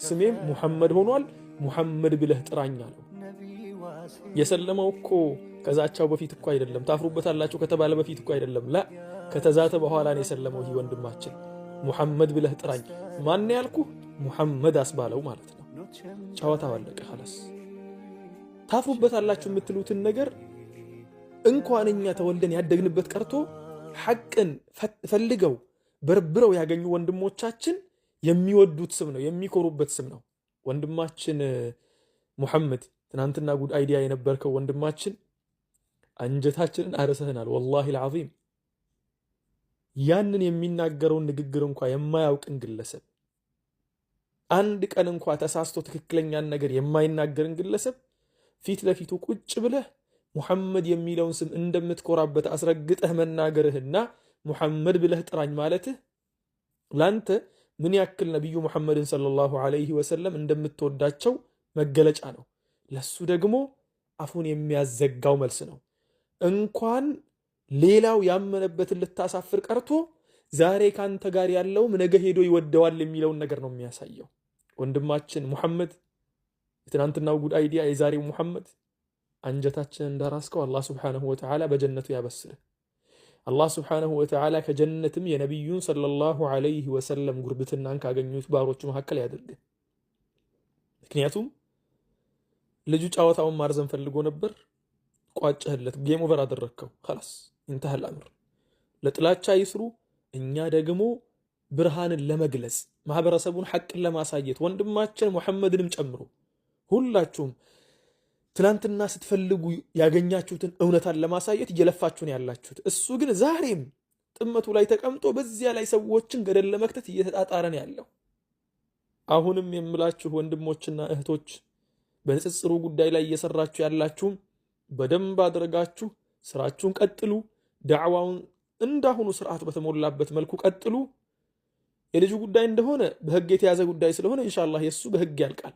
ስሜም ሙሐመድ ሆኗል፣ ሙሐመድ ብለህ ጥራኝ አለው። የሰለመው እኮ ከዛቻው በፊት እኮ አይደለም፣ ታፍሩበታላችሁ ከተባለ በፊት እኮ አይደለም። لا፣ ከተዛተ በኋላ ነው የሰለመው። ይህ ወንድማችን ሙሐመድ ብለህ ጥራኝ፣ ማን ያልኩህ ሙሐመድ አስባለው ማለት ነው። ጨዋታው አለቀ። خلاص፣ ታፍሩበታላችሁ የምትሉትን ነገር እንኳን እኛ ተወልደን ያደግንበት ቀርቶ ሐቅን ፈልገው በርብረው ያገኙ ወንድሞቻችን የሚወዱት ስም ነው፣ የሚኮሩበት ስም ነው። ወንድማችን ሙሐመድ፣ ትናንትና good idea የነበርከው ወንድማችን፣ አንጀታችንን አርሰህናል። والله العظيم፣ ያንን የሚናገረውን ንግግር እንኳ የማያውቅን ግለሰብ፣ አንድ ቀን እንኳ ተሳስቶ ትክክለኛን ነገር የማይናገርን ግለሰብ ፊት ለፊቱ ቁጭ ብለህ ሙሐመድ የሚለውን ስም እንደምትኮራበት አስረግጠህ መናገርህና ሙሐመድ ብለህ ጥራኝ ማለትህ ላንተ ምን ያክል ነቢዩ ሙሐመድን صلى الله عليه وسلم እንደምትወዳቸው መገለጫ ነው። ለሱ ደግሞ አፉን የሚያዘጋው መልስ ነው። እንኳን ሌላው ያመነበትን ልታሳፍር ቀርቶ ዛሬ ካንተ ጋር ያለውም ነገ ሄዶ ይወደዋል የሚለውን ነገር ነው የሚያሳየው። ወንድማችን ሙሐመድ፣ የትናንትናው good idea፣ የዛሬው ሙሐመድ፣ አንጀታችንን እንዳራስከው አላህ سبحانه وتعالى በጀነቱ ያበስርህ። አላህ سبحانه وتعالى ከጀነትም የነቢዩን صلى الله عليه وسلم ጉርብትናን ካገኙት ባሮቹ መካከል ያድርግህ። ምክንያቱም ልጁ ጨዋታውን ማርዘም ፈልጎ ነበር፣ ቋጨህለት፣ game over አደረግከው። خلاص، انتهى الأمر። ለጥላቻ ይስሩ፣ እኛ ደግሞ ብርሃንን ለመግለጽ፣ ማህበረሰቡን ሐቅን ለማሳየት፣ ወንድማችን ሙሐመድንም ጨምሮ ሁላችሁም ትናንትና ስትፈልጉ ያገኛችሁትን እውነታን ለማሳየት እየለፋችሁ ነው ያላችሁት። እሱ ግን ዛሬም ጥመቱ ላይ ተቀምጦ በዚያ ላይ ሰዎችን ገደል ለመክተት እየተጣጣረ ነው ያለው። አሁንም የምላችሁ ወንድሞችና እህቶች፣ በንጽጽሩ ጉዳይ ላይ እየሰራችሁ ያላችሁም በደንብ አድርጋችሁ ስራችሁን ቀጥሉ። ዳዕዋውን እንዳሁኑ ስርዓት በተሞላበት መልኩ ቀጥሉ። የልጁ ጉዳይ እንደሆነ በህግ የተያዘ ጉዳይ ስለሆነ ኢንሻአላህ የእሱ በህግ ያልቃል።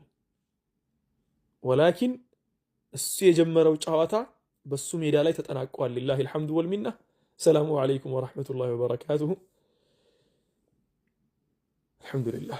ولكن እሱ የጀመረው ጨዋታ በሱ ሜዳ ላይ ተጠናቋል። لله الحمد والمنة። السلام عليكم ورحمة الله وبركاته። الحمد لله።